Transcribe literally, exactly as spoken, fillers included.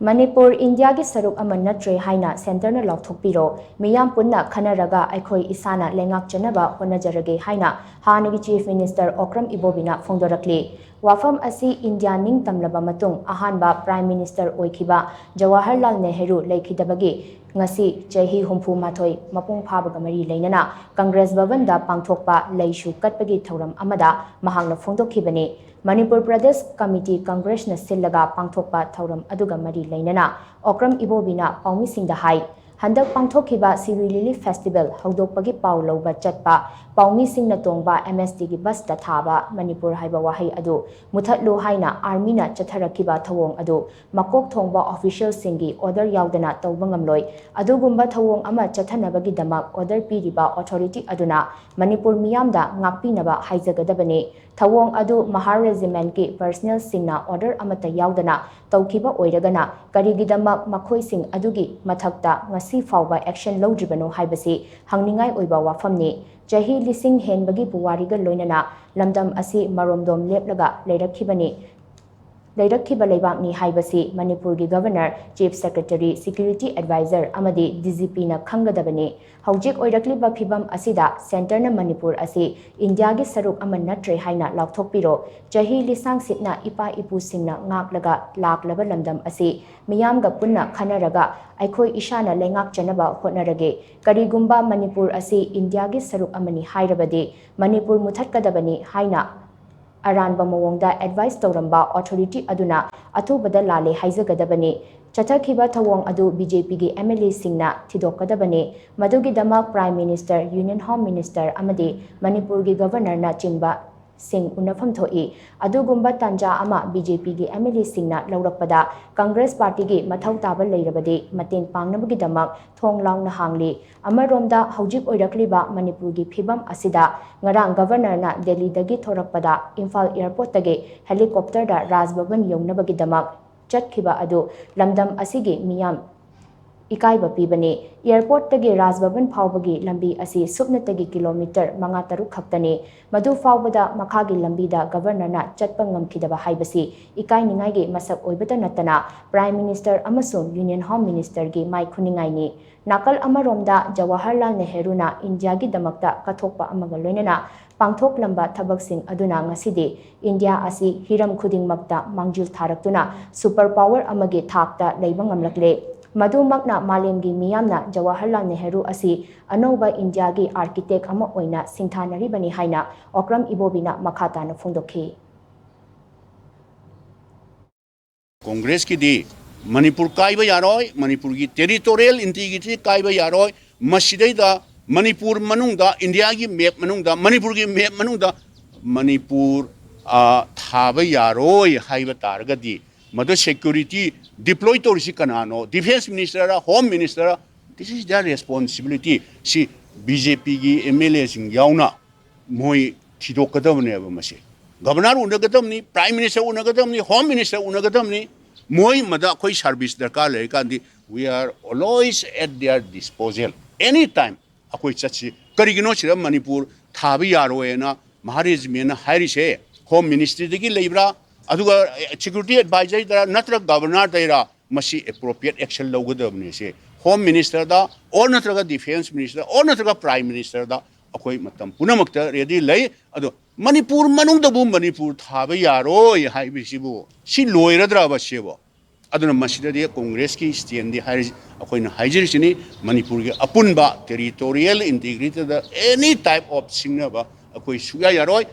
ꯃꯅꯤꯄꯨꯔ ꯏꯟꯗꯤꯌꯥꯒꯤ ꯁꯔꯨꯛ ꯑꯃ ꯅꯠꯇ꯭ꯔꯦ ꯍꯥꯏꯅ ꯁꯦꯟꯇꯔꯅ ꯂꯥꯎꯊꯣꯛꯄꯤꯔꯣ, ꯃꯤꯌꯥꯝ ꯄꯨꯟꯅ ꯈꯟꯅꯔꯒ ꯑꯩꯈꯣꯏ ꯏꯁꯥꯅ ꯂꯩꯉꯥꯛꯆꯅꯕ ꯍꯣꯠꯅꯖꯔꯒꯦ ꯍꯥꯏꯅ ꯍꯥꯟꯅꯒꯤ ꯆꯤꯐ ꯃꯤꯅꯤꯁꯇꯔ ꯑꯣꯀ꯭ꯔꯝ ꯏꯕꯣꯕꯤꯅ ꯐꯣꯡꯗꯣꯔꯛꯂꯤ꯫ ꯋꯥꯐꯝ ꯑꯁꯤ ꯏꯟꯗꯤꯌꯥ ꯅꯤꯡꯇꯝꯂꯕ ꯃꯇꯨꯡ ꯑꯍꯥꯟꯕ ꯄ꯭ꯔꯥꯏꯝ ꯃꯤꯅꯤꯁꯇꯔ ꯑꯣꯏꯈꯤꯕ ꯖꯋꯥꯍꯔꯂꯥꯜ ꯅꯦꯍꯔꯨ ꯂꯩꯈꯤꯗꯕꯒꯤ ꯉꯁꯤ ꯆꯍꯤ ꯍꯨꯝꯐꯨ ꯃꯥꯊꯣꯏ ꯃꯄꯨꯡ ꯐꯥꯕꯒ ꯃꯔꯤ ꯂꯩꯅꯅ ꯀꯪꯒ꯭ꯔꯦꯁ ꯚꯕꯟꯗ ꯄꯥꯡꯊꯣꯛꯄ ꯂꯩꯁꯨ ꯀꯠꯄꯒꯤ ꯊꯧꯔꯝ ꯑꯃꯗ ꯃꯍꯥꯛꯅ ꯐꯣꯡꯗꯣꯛꯈꯤꯕꯅꯤ꯫ ꯃꯅꯤꯄꯨꯔ ꯄ꯭ꯔꯗꯦꯁ ꯀꯃꯤꯇꯤ ꯀꯪꯒ꯭ꯔꯦꯁꯅ ꯁꯤꯜꯂꯒ ꯄꯥꯡꯊꯣꯛꯄ ꯊꯧꯔꯝ ꯑꯗꯨꯒ ꯃꯔꯤ ꯂꯩꯅꯅ ꯑꯣꯀ꯭ꯔꯝ ꯏꯕꯣꯕꯤꯅ ꯄꯥꯎꯃꯤꯁꯤꯡꯗ ꯍꯥꯏ, ꯍꯟꯗꯛ ꯄꯥꯡꯊꯣꯛꯈꯤꯕ ꯁꯤꯔꯨꯏ ꯂꯤꯂꯤ ꯐꯦꯁꯇꯤꯚꯦꯜ ꯍꯧꯗꯣꯛꯄꯒꯤ ꯄꯥꯎ ꯂꯧꯕ ꯆꯠꯄ ꯄꯥꯎꯃꯤꯁꯤꯡꯅ ꯇꯣꯡꯕ ꯑꯦꯝ ꯑꯦꯁ ꯇꯤꯒꯤ ꯕꯁꯇ ꯊꯥꯕ ꯃꯅꯤꯄꯨꯔ ꯍꯥꯏꯕ ꯋꯥꯍꯩ ꯑꯗꯨ ꯃꯨꯊꯠꯂꯨ ꯍꯥꯏꯅ ꯑꯥꯔꯃꯤꯅ ꯆꯠꯊꯔꯛꯈꯤꯕ ꯊꯧꯑꯣꯡ ꯑꯗꯨ ꯃꯀꯣꯛ ꯊꯣꯡꯕ ꯑꯣꯐꯤꯁꯤꯌꯦꯜꯁꯤꯡꯒꯤ ꯑꯣꯔꯗꯔ ꯌꯥꯎꯗꯅ ꯇꯧꯕ ꯉꯝꯂꯣꯏ꯫ ꯑꯗꯨꯒꯨꯝꯕ ꯊꯧꯑꯣꯡ ꯑꯃ ꯆꯠꯊꯅꯕꯒꯤꯗꯃꯛ ꯑꯣꯔꯗꯔ ꯄꯤꯔꯤꯕ ꯑꯣꯊꯣꯔꯤꯇꯤ ꯑꯗꯨꯅ ꯃꯅꯤꯄꯨꯔ ꯃꯤꯌꯥꯝꯗ ꯉꯥꯛꯄꯤꯅꯕ ꯍꯥꯏꯖꯒꯗꯕꯅꯤ꯫ ꯊꯧꯑꯣꯡ ꯑꯗꯨ ꯃꯍꯥꯔ ꯔꯦꯖꯤꯃꯦꯟꯠꯀꯤ ꯄꯔꯁꯅꯦꯜꯁꯤꯡꯅ ꯑꯣꯔꯗꯔ ꯑꯃꯠꯇ ꯌꯥꯎꯗꯅ ꯇꯧꯈꯤꯕ ꯑꯣꯏꯔꯒꯅ ꯀꯔꯤꯒꯤꯗꯃꯛ ꯃꯈꯣꯏꯁꯤꯡ ꯑꯗꯨꯒꯤ ꯃꯊꯛꯇ ꯉꯁꯤ ꯐꯥꯎꯕ ꯑꯦꯛꯁꯟ ꯂꯧꯗ꯭ꯔꯤꯕꯅꯣ ꯍꯥꯏꯕꯁꯤ ꯍꯪꯅꯤꯡꯉꯥꯏ ꯑꯣꯏꯕ ꯋꯥꯐꯝꯅꯤ꯫ ꯆꯍꯤ ꯂꯤꯁꯤꯡ ꯍꯦꯟꯕꯒꯤ ꯄꯨꯋꯥꯔꯤꯒ ꯂꯣꯏꯅꯅ ꯂꯝꯗꯝ ꯑꯁꯤ ꯃꯔꯣꯝꯗꯣꯝ ꯂꯦꯞꯂꯒ ꯂꯩꯔꯛꯈꯤꯕꯅꯤ, ꯂꯩꯔꯛꯈꯤꯕ ꯂꯩꯕꯥꯛꯅꯤ ꯍꯥꯏꯕꯁꯤ ꯃꯅꯤꯄꯨꯔꯒꯤ governor, chief secretary, security adviser ꯑꯃꯗꯤ ꯗꯤ ꯖꯤ ꯄꯤꯅ ꯈꯪꯒꯗꯕꯅꯤ꯫ ꯍꯧꯖꯤꯛ ꯑꯣꯏꯔꯛꯂꯤꯕ ꯐꯤꯚꯝ ꯑꯁꯤꯗ ꯁꯦꯟꯇꯔꯅ ꯃꯅꯤꯄꯨꯔ ꯑꯁꯤ ꯏꯟꯗꯤꯌꯥꯒꯤ ꯁꯔꯨꯛ ꯑꯃ ꯅꯠꯇ꯭ꯔꯦ ꯍꯥꯏꯅ ꯂꯥꯎꯊꯣꯛꯄꯤꯔꯣ꯫ ꯆꯍꯤ ꯂꯤꯁꯥꯡꯁꯤꯠꯅ ꯏꯄꯥ ꯏꯄꯨꯁꯤꯡꯅ ꯉꯥꯛꯂꯒ ꯂꯥꯛꯂꯕ ꯂꯝꯗꯝ ꯑꯁꯤ ꯃꯤꯌꯥꯝꯒ ꯄꯨꯟꯅ ꯈꯟꯅꯔꯒ ꯑꯩꯈꯣꯏ ꯏꯁꯥꯅ ꯂꯩꯉꯥꯛꯆꯅꯕ ꯍꯣꯠꯅꯔꯒꯦ꯫ ꯀꯔꯤꯒꯨꯝꯕ ꯃꯅꯤꯄꯨꯔ ꯑꯁꯤ ꯏꯟꯗꯤꯌꯥꯒꯤ ꯁꯔꯨꯛ ꯑꯃꯅꯤ ꯍꯥꯏꯔꯕꯗꯤ ꯃꯅꯤꯄꯨꯔ ꯃꯨꯊꯠꯀꯗꯕꯅꯤ ꯍꯥꯏꯅ ꯑꯔꯥꯟꯕ ꯃꯑꯣꯡꯗ ꯑꯦꯗꯚꯥꯏꯁ ꯇꯧꯔꯝꯕ ꯑꯣꯊꯣꯔꯤꯇꯤ ꯑꯗꯨꯅ ꯑꯊꯨꯕꯗ ꯂꯥꯜꯂꯦ ꯍꯥꯏꯖꯒꯗꯕꯅꯤ꯫ ꯆꯠꯊꯈꯤꯕ ꯊꯧꯑꯣꯡ ꯑꯗꯨ ꯕꯤ ꯖꯦ ꯄꯤꯒꯤ ꯑꯦꯝ ꯑꯦꯜ ꯑꯦꯁꯤꯡꯅ ꯊꯤꯗꯣꯛꯀꯗꯕꯅꯤ꯫ ꯃꯗꯨꯒꯤꯗꯃꯛ prime minister, union home minister ꯑꯃꯗꯤ ꯃꯅꯤꯄꯨꯔꯒꯤ ꯒꯚꯔꯅꯔꯅ ꯆꯤꯡꯕ ꯁꯤꯡ ꯎꯅꯐꯝ ꯊꯣꯛꯏ꯫ ꯑꯗꯨꯒꯨꯝꯕ ꯇꯥꯟꯖꯥ ꯑꯃ ꯕꯤ ꯖꯦ ꯄꯤꯒꯤ ꯑꯦꯝ ꯑꯦꯜ ꯑꯦꯁꯤꯡꯅ ꯂꯧꯔꯛꯄꯗ ꯀꯪꯒ꯭ꯔꯦꯁ ꯄꯥꯔꯇꯤꯒꯤ ꯃꯊꯧ ꯇꯥꯕ ꯂꯩꯔꯕꯗꯤ ꯃꯇꯦꯡ ꯄꯥꯡꯅꯕꯒꯤꯗꯃꯛ ꯊꯣꯡ ꯂꯥꯎꯅ ꯍꯥꯡꯂꯤ꯫ ꯑꯃꯔꯣꯝꯗ ꯍꯧꯖꯤꯛ ꯑꯣꯏꯔꯛꯂꯤꯕ ꯃꯅꯤꯄꯨꯔꯒꯤ ꯐꯤꯕꯝ ꯑꯁꯤꯗ ꯉꯔꯥꯡ ꯒꯚꯔꯅꯔꯅ ꯗꯦꯜꯂꯤꯗꯒꯤ ꯊꯣꯔꯛꯄꯗ ꯏꯝꯐꯥꯜ ꯑꯦꯌꯔꯄꯣꯔꯠꯇꯒꯤ ꯍꯦꯂꯤꯀꯣꯞꯇꯔꯗ ꯔꯥꯖ ꯚꯕꯟ ꯌꯧꯅꯕꯒꯤꯗꯃꯛ ꯆꯠꯈꯤꯕ ꯑꯗꯨ ꯂꯝꯗꯝ ꯑꯁꯤꯒꯤ ꯃꯤꯌꯥꯝ ꯏꯀꯥꯏꯕ ꯄꯤꯕꯅꯤ꯫ ꯑꯦꯌꯔꯄꯣꯔꯠꯇꯒꯤ ꯔꯥꯖ ꯚꯕꯟ ꯐꯥꯎꯕꯒꯤ ꯂꯝꯕꯤ ꯑꯁꯤ ꯁꯨꯞꯅꯇꯒꯤ ꯀꯤꯂꯣꯃꯤꯇꯔ ꯃꯉꯥ ꯇꯔꯨꯛ ꯈꯛꯇꯅꯤ꯫ ꯃꯗꯨ ꯐꯥꯎꯕꯗ ꯃꯈꯥꯒꯤ ꯂꯝꯕꯤꯗ ꯒꯕꯔꯅꯔꯅ ꯆꯠꯄ ꯉꯝꯈꯤꯗꯕ ꯍꯥꯏꯕꯁꯤ ꯏꯀꯥꯏꯅꯤꯡꯉꯥꯏꯒꯤ ꯃꯁꯛ ꯑꯣꯏꯕꯇ ꯅꯠꯇꯅ ꯄ꯭ꯔꯥꯏꯝ ꯃꯤꯅꯤꯁꯇꯔ ꯑꯃꯁꯨꯡ ꯌꯨꯅꯤꯌꯟ ꯍꯣꯝ ꯃꯤꯅꯤꯁꯇꯔꯒꯤ ꯃꯥꯏ ꯈꯨꯅꯤꯡꯉꯥꯏꯅꯤ꯫ ꯅꯥꯀꯜ ꯑꯃꯔꯣꯝꯗ ꯖꯋꯥꯍꯔꯂꯥꯜ ꯅꯦꯍꯔꯨꯅ ꯏꯟꯗꯤꯌꯥꯒꯤꯗꯃꯛꯇ ꯀꯠꯊꯣꯛꯄ ꯑꯃꯒ ꯂꯣꯏꯅꯅ ꯄꯥꯡꯊꯣꯛꯂꯝꯕ ꯊꯕꯛꯁꯤꯡ ꯑꯗꯨꯅ ꯉꯁꯤꯗꯤ ꯏꯟꯗꯤꯌꯥ ꯑꯁꯤ ꯍꯤꯔꯝ ꯈꯨꯗꯤꯡꯃꯛꯇ ꯃꯥꯡꯖꯤꯜ ꯊꯥꯔꯛꯇꯨꯅ ꯁꯨꯄꯔ ꯄꯥꯋꯔ ꯑꯃꯒꯤ ꯊꯥꯛꯇ ꯂꯩꯕ ꯉꯝꯂꯛꯂꯦ꯫ ꯃꯗꯨꯃꯛꯅ ꯃꯥꯂꯦꯝꯒꯤ ꯃꯤꯌꯥꯝꯅ ꯖꯋꯥꯍꯔꯂꯥꯜ ꯅꯦꯍꯔꯨ ꯑꯁꯤ ꯑꯅꯧꯕ ꯏꯟꯗꯤꯌꯥꯒꯤ ꯑꯥꯔꯀꯤꯇꯦꯛ ꯑꯃ ꯑꯣꯏꯅ ꯁꯤꯡꯊꯥꯅꯔꯤꯕꯅꯤ ꯍꯥꯏꯅ ꯑꯣꯀ꯭ꯔꯝ ꯏꯕꯣꯕꯤꯅ ꯃꯈꯥ ꯇꯥꯅ ꯐꯣꯡꯗꯣꯛꯈꯤ꯫ ꯀꯣꯡꯒ꯭ꯔꯦꯁꯀꯤꯗꯤ ꯃꯅꯤꯄꯨꯔ ꯀꯥꯏꯕ ꯌꯥꯔꯣꯏ, ꯃꯅꯤꯄꯨꯔꯒꯤ ꯇꯦꯔꯤꯇꯣꯔꯤꯌꯦꯜ ꯏꯟꯇꯤꯒ꯭ꯔꯤꯇꯤ ꯀꯥꯏꯕ ꯌꯥꯔꯣꯏ, ꯃꯁꯤꯗꯩꯗ ꯃꯅꯤꯄꯨꯔ ꯃꯅꯨꯡꯗ ꯏꯟꯗꯤꯌꯥꯒꯤ ꯃꯦꯞ ꯃꯅꯨꯡꯗ, ꯃꯅꯤꯄꯨꯔꯒꯤ ꯃꯦꯞ ꯃꯅꯨꯡꯗ ꯃꯅꯤꯄꯨꯔ, ꯑ, ꯊꯥꯕ ꯌꯥꯔꯣꯏ ꯍꯥꯏꯕ ꯇꯥꯔꯒꯗꯤ ꯃꯗꯨ ꯁꯦꯀ꯭ꯌꯨꯔꯤꯇꯤ ꯗꯤꯄ꯭ꯂꯣꯏ ꯇꯧꯔꯤꯁꯤ ꯀꯅꯥꯅꯣ? ꯗꯤꯐꯦꯟꯁ ꯃꯤꯅꯤꯁꯇꯔꯔ, ꯍꯣꯝ ꯃꯤꯅꯤꯁꯇꯔꯔ? This is their responsibility. ꯁꯤ ꯕꯤ ꯖꯦ ꯄꯤꯒꯤ ꯑꯦꯝ ꯑꯦꯜ ꯑꯦꯁꯤꯡ ꯌꯥꯎꯅ ꯃꯣꯏ ꯊꯤꯗꯣꯛꯀꯗꯕꯅꯦꯕ ꯃꯁꯤ꯫ ꯒꯕꯔꯅꯔ ꯎꯅꯒꯗꯕꯅꯤ, ꯄ꯭ꯔꯥꯏꯝ ꯃꯤꯅꯤꯁꯇꯔ ꯎꯅꯒꯗꯕꯅꯤ, ꯍꯣꯝ ꯃꯤꯅꯤꯁꯇꯔ ꯎꯅꯒꯗꯕꯅꯤ꯫ ꯃꯣꯏ ꯃꯗ ꯑꯩꯈꯣꯏ ꯁꯥꯔꯚꯤꯁ ꯗꯔꯀꯥꯔ ꯂꯩꯔꯀꯥꯟꯗꯤ we are always at their disposal, any time ꯑꯩꯈꯣꯏ ꯆꯠꯁꯤ꯫ ꯀꯔꯤꯒꯤꯅꯣ ꯁꯤꯗ ꯃꯅꯤꯄꯨꯔ ꯊꯥꯕ ꯌꯥꯔꯣꯏꯅ ꯃꯍꯥ ꯔꯦꯖꯤꯃꯦꯟꯅ ꯍꯥꯏꯔꯤꯁꯦ? ꯍꯣꯝ ꯃꯤꯅꯤꯁꯇ꯭ꯔꯤꯗꯒꯤ ꯂꯩꯕ꯭ꯔꯥ, ꯑꯗꯨꯒ ꯁꯦꯀ꯭ꯌꯨꯔꯤꯇꯤ ꯑꯦꯗꯚꯥꯏꯖꯔꯗꯔ ꯅꯠꯇ꯭ꯔꯒ ꯒꯕꯔꯅꯔꯗꯩꯔꯥ? ꯃꯁꯤ ꯑꯦꯄ꯭ꯔꯣꯄ꯭ꯔꯤꯌꯦꯠ ꯑꯦꯛꯁꯟ ꯂꯧꯒꯗꯕꯅꯤ꯫ ꯁꯤ ꯍꯣꯝ ꯃꯤꯅꯤꯁꯇꯔꯗ ꯑꯣꯔ ꯅꯠꯇ꯭ꯔꯒ ꯗꯤꯐꯦꯟꯁ ꯃꯤꯅꯤꯁꯇꯔ ꯑꯣꯔ ꯅꯠꯇ꯭ꯔꯒ ꯄ꯭ꯔꯥꯏꯝ ꯃꯤꯅꯤꯁꯇꯔꯗ ꯑꯩꯈꯣꯏ ꯃꯇꯝ ꯄꯨꯝꯅꯃꯛꯇ ꯔꯦꯗꯤ ꯂꯩ꯫ ꯑꯗꯣ ꯃꯅꯤꯄꯨꯔ ꯃꯅꯨꯡꯗꯕꯨ ꯃꯅꯤꯄꯨꯔ ꯊꯥꯕ ꯌꯥꯔꯣꯏ ꯍꯥꯏꯕꯁꯤꯕꯨ ꯁꯤ ꯂꯣꯏꯔꯗ꯭ꯔꯕ ꯁꯤꯕꯣ? ꯑꯗꯨꯅ ꯃꯁꯤꯗꯗꯤ ꯀꯣꯡꯒ꯭ꯔꯦꯁꯀꯤ ꯁ꯭ꯇꯦꯟꯗꯤ ꯍꯥꯏꯔꯤ, ꯑꯩꯈꯣꯏꯅ ꯍꯥꯏꯖꯔꯤꯁꯤꯅꯤ, ꯃꯅꯤꯄꯨꯔꯒꯤ ꯑꯄꯨꯟꯕ ꯇꯦꯔꯤꯇꯣꯔꯤꯌꯦꯜ ꯏꯟꯇꯤꯒ꯭ꯔꯤꯇꯤꯗ ꯑꯦꯅꯤ ꯇꯥꯏꯞ ꯑꯣꯐ ꯁꯤꯡꯅꯕ ꯑꯩꯈꯣꯏ ꯁꯨꯛꯌꯥ ꯌꯥꯔꯣꯏ꯫